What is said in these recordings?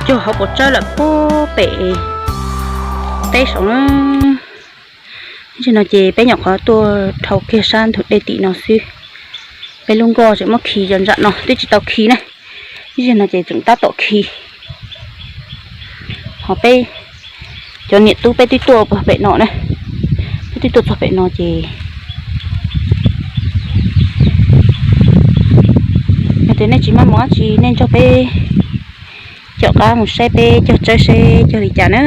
Cog hauv paus tsawb lawm puag pem teb saud na. Ib zaug no ces peb nyuam qhuav tuaj dhau kiag sab ntug dej tim no xwb. Peb lub nkoj tseem muab khi zom zaws no twb tsis tau khi na. Ib zaug no ces tseem tab tom khi. Ho peb cov niam tub peb twb tuaj puag pem no na. Peb twb tuaj txog pem no ces yog tias nej tsis maj mus dab tsi nej nrog peb caum qab mus saib peb cog tsawb seb cog li cas na.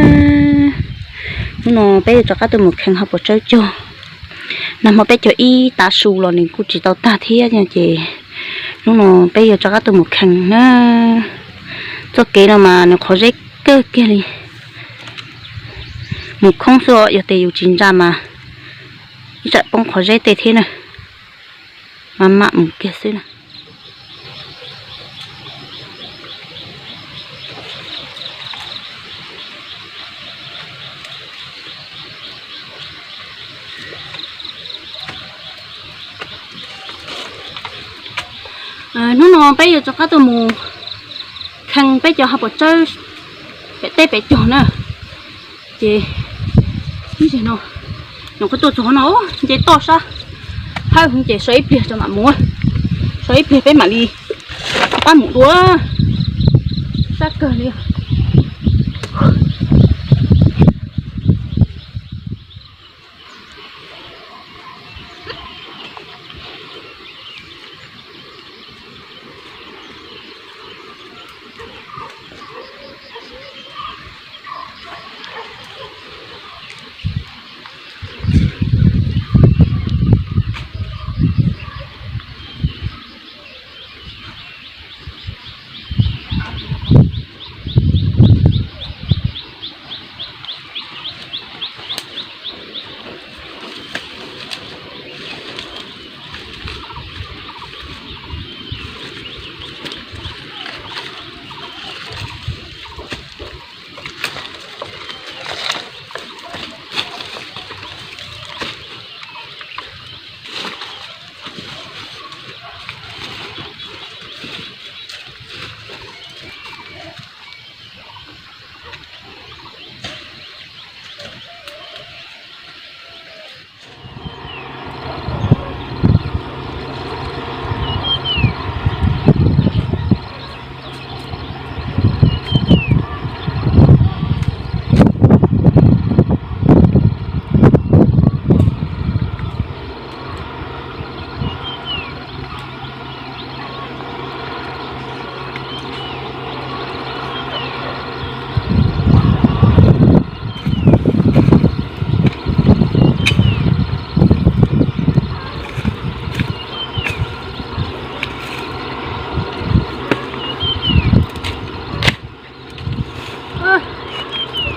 Hnub no peb yuav rov qab tuaj mus kheev hauv paus tsawb cog. Nag hmo peb cog ib tav su los nws kuj tsis tau tag thiab no ces hnub no peb yuav rov qab tuaj mus kheev na. Txoj kev no mas nws qhov zeb kawg kiag li. Mus khoob xwb os, yog tias yus tsis ntsa mas ib tsam poob qhov zeb tej thiab na. Mam mam mus kiag xwb na. Hnub no peb yuav rov qab tuaj mus kheev peb cov hauv paus tsawb pem teb pem cog na. Ces ib zaug no nyuam qhuav tuaj txog no nce toj sab hawb heev ces so ib pliag tso mam mus, so ib pliag peb mam li rov qab mus dua. Sab kawg li.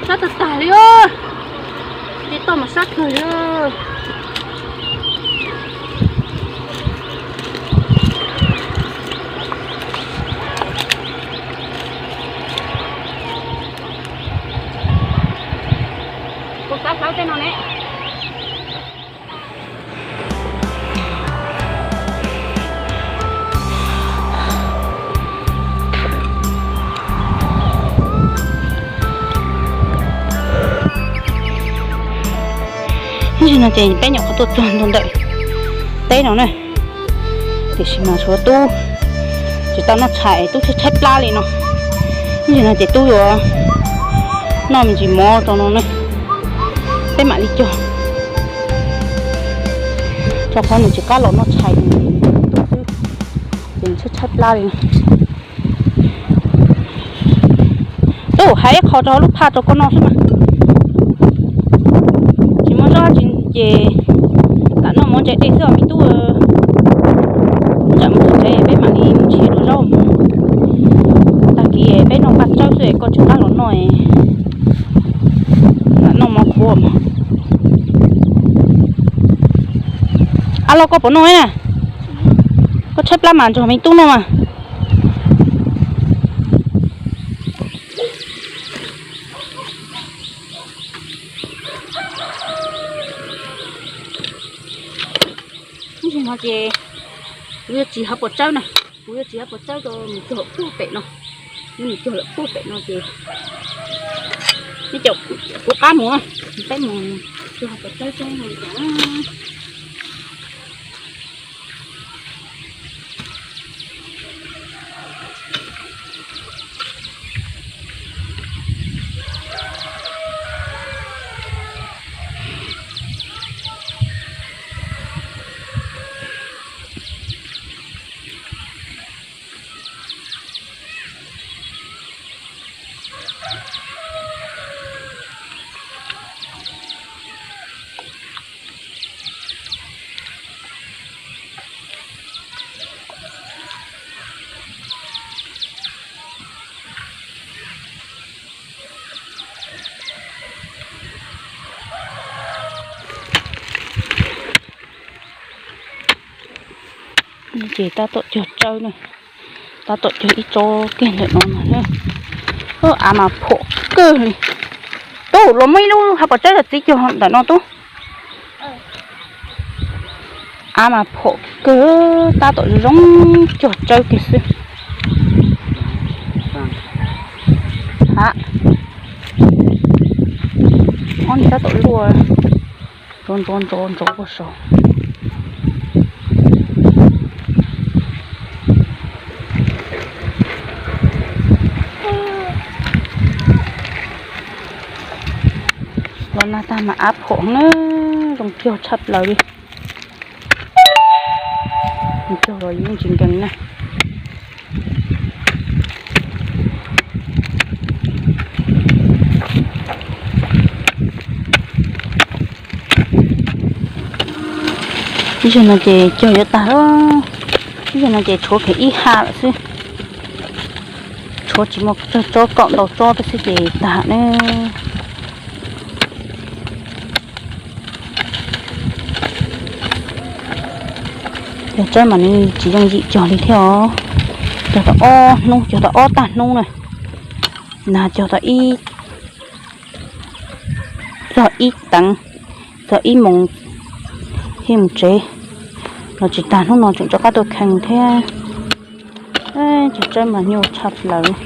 Sab tag tag li os. Nce toj mas sab kawg li. Kuv xav hlawv tej no ne. Ib zaug no ces peb nyuam qhuav tuaj txog ntua ntawm teb no na, tiam sis mas tshuav tub tsis tau noj tshais, tub tshaib tshaib plab li no. Ib zaug no ces tub yuav noj me ntsis mov rau no na, peb mam li cog, rau qhov nws tsis qab los noj tshais, tub xwb ces nws tshaib tshaib plab li no. Tub, hais ib qho rau hauv lub phaj rau koj noj xwb mas. Tsis muaj zaub dab tsi ces lam noj mov ntse dej xwb os me tub. Tsam mus tsev peb mam li nrhiav dua zaub. Tag kis peb noj paj tsawb xwb es koj tsis qab los noj, lam noj mov khuav mog. A los koj puas noj na? Koj tshaib plab mas nrog me tub noj mas. Ib zaug no ces kuv yuav tsis hauv paus tsawb na, kuv yuav tsis hauv paus tsawb rau mus txog puag pem no. Nws cog lawm puag pem no ces nej caum kuv qab mus, peb mus cog pem teb teb no. Ces tab tom cog tsawb na, tab tom cog ib tsob kiag ntawm no mas, av mas phom kawg li. Tub, los muaj ib lub hav pos tsawb los txiv cog ntawm no tub. Av mas phom kawg, tab tom zoo cog tsawb kiag xwb. Ha, ob niag tab tom luaj ntxov ntxov ntxov ntxov puag saud. Los nag tag mas av phom na, zoo cog tshaj plaws li. Cog los yeej tsis nkees na. Ib zaug no ces cog yuav tag lawm, ib zaug no ces tshuav kiag ib ha lawm xwb. Tshuav tsis muaj tsawg tsob, kaum ntau tsob peb xwb ces tag na. Cog tsawb mas nws tsis yooj yim cog li thiab os. Cog tau ob hnub, cog tau ob tag hnub na. Nag cog tau ib, txog ib teev, txog ib moos thiaj mus tsev, los tsis tag hnub no tseem rov qab tuaj kheej thiab. Cog tsawb mas nyuaj tshaj plaws.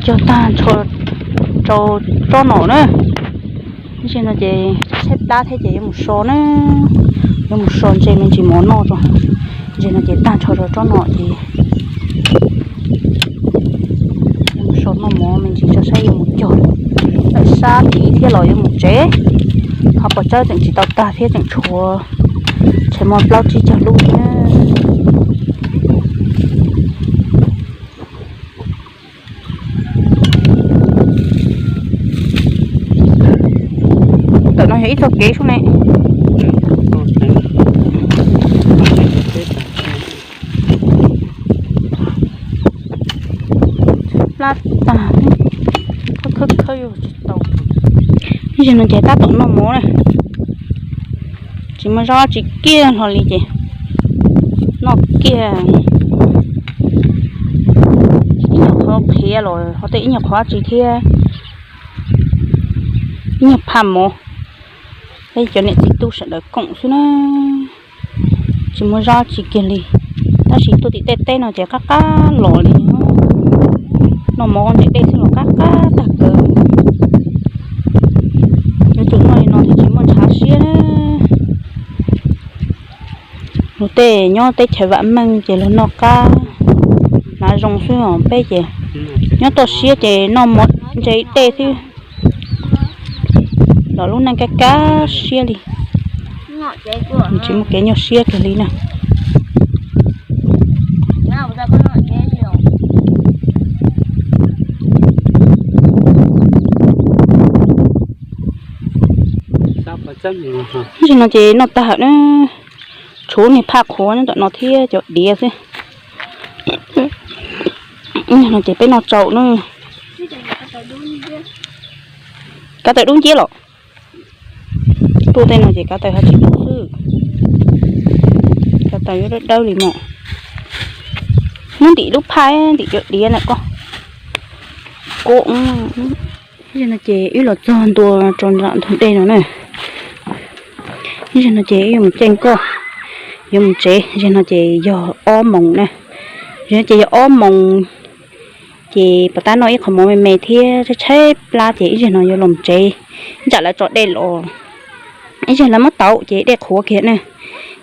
Ces cog tag nrho rau tsob nom na. Tab sis no ces tshaib plab thiab ces yuav mus so na, yuav mus so ntses me ntsis mov noj tso. Ntses no ces tag nrho rau tsob nom ces yuav mus so noj mov me ntsis tso saib yuav mus cog lawm sab tid thiab los yuav mus tsev. Hav pos tsawb tseem tsis tau tag thiab tseem tshuav, tseem muaj plaub tsib caug lub thiab. Ntawm no yog ib txoj kev sub ne. Plab tag, khawb khawb yuav tsis tau. Ib zaug no ces tab tom noj mov na, tsis muaj zaub tsis kiag hlo li ces noj kiag ib nyuag qhov qhiav los ho tej ib nyuag qhov dab tsi thiab, ib nyuag phaj mov, peb cov niam txiv tub sawv daws koom xwb na. Tsis muaj zaub tsis kiag li, tab sis tuaj tim tej teb no ces qab qab los li. Noj mov nram dej xwb los qab qab tag kawg. Yuav tsum noj li no thiaj tsis muaj ntshav siab na. Luag tej nyob teb chaws vam meej ces luag noj qab hnav zoo xwb os, peb ces nyob toj siab ces noj mov ntse dej xwb los lub neej kaj kaj siab li, tsis muaj kev nyuaj siab kiag li na. Tab sis no ces noj tag hawm na, tshuav niag phaj qhuav nyob ntawm no thiab cov diav xwb. No ces peb noj tsaum na. Kav taws dub nciab los. Tuaj tej no ces kav taws ho tsis dub xwb. Kav taws yuav dawb dawb li no. Muab ntim lub phaj ntim cov diav na koj. Koj, no ces wb los txog ntua rau nram ntug dej no na. Ib zaug no ces wb yuav mus ceeb koj, yuav mus tsev. Zaug no ces yog ob moos na. Zaug no ces yog ob moos. Ces puas tab noj ib qho mov me me thiab tshaib tshaib plab ces ib zaug no yuav los tsev. Ib tsam lawv tso dej los, ib zaug lawv muab tauv ces dej qhuav kiag na.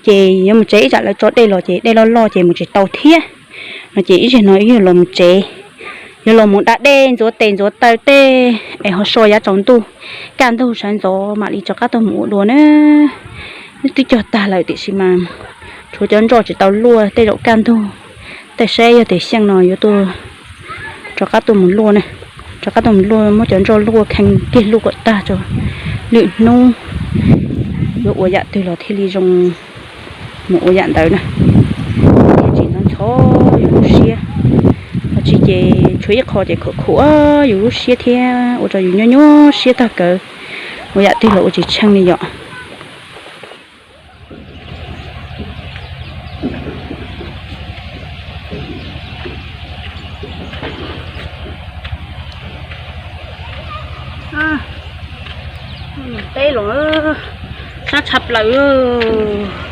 Ces yuav mus tsev, ib tsam lawv tso dej los ces dej loj loj ces mus tsis tau thiab. No ces ib zaug no yuav los mus tsev, yuav los mus da dej ntxuav tes ntxuav taw tej es ho so yav tsaus ntuj, kaj ntug sawv ntxov mam li rov qab tuaj mus ua dua na. Twb cog tag lawm tiam sis mas tshuav cov ntsoj tsis tau luaj, tej zaum kaj ntug tej saib yog tias xyeej no yuav tuaj, rov qab tuaj mus luaj na. Rov qab tuaj mus luaj, muab cov ntsoj luaj khee kiag luaj kom tag tso, lwm hnub yuav ua yam twg los thiaj li zoo mus ua yam ntawd na. Thiab tsis ntxhov ntxhov yus lub siab, ho tsis ces tshuav ib qho ces khuam khuam yus lub siab thiab ua rau yus nyuaj nyuaj siab tag kawg, ua yam twg los ua tsis tsheej li yom. Teb los sab tshaj plaws.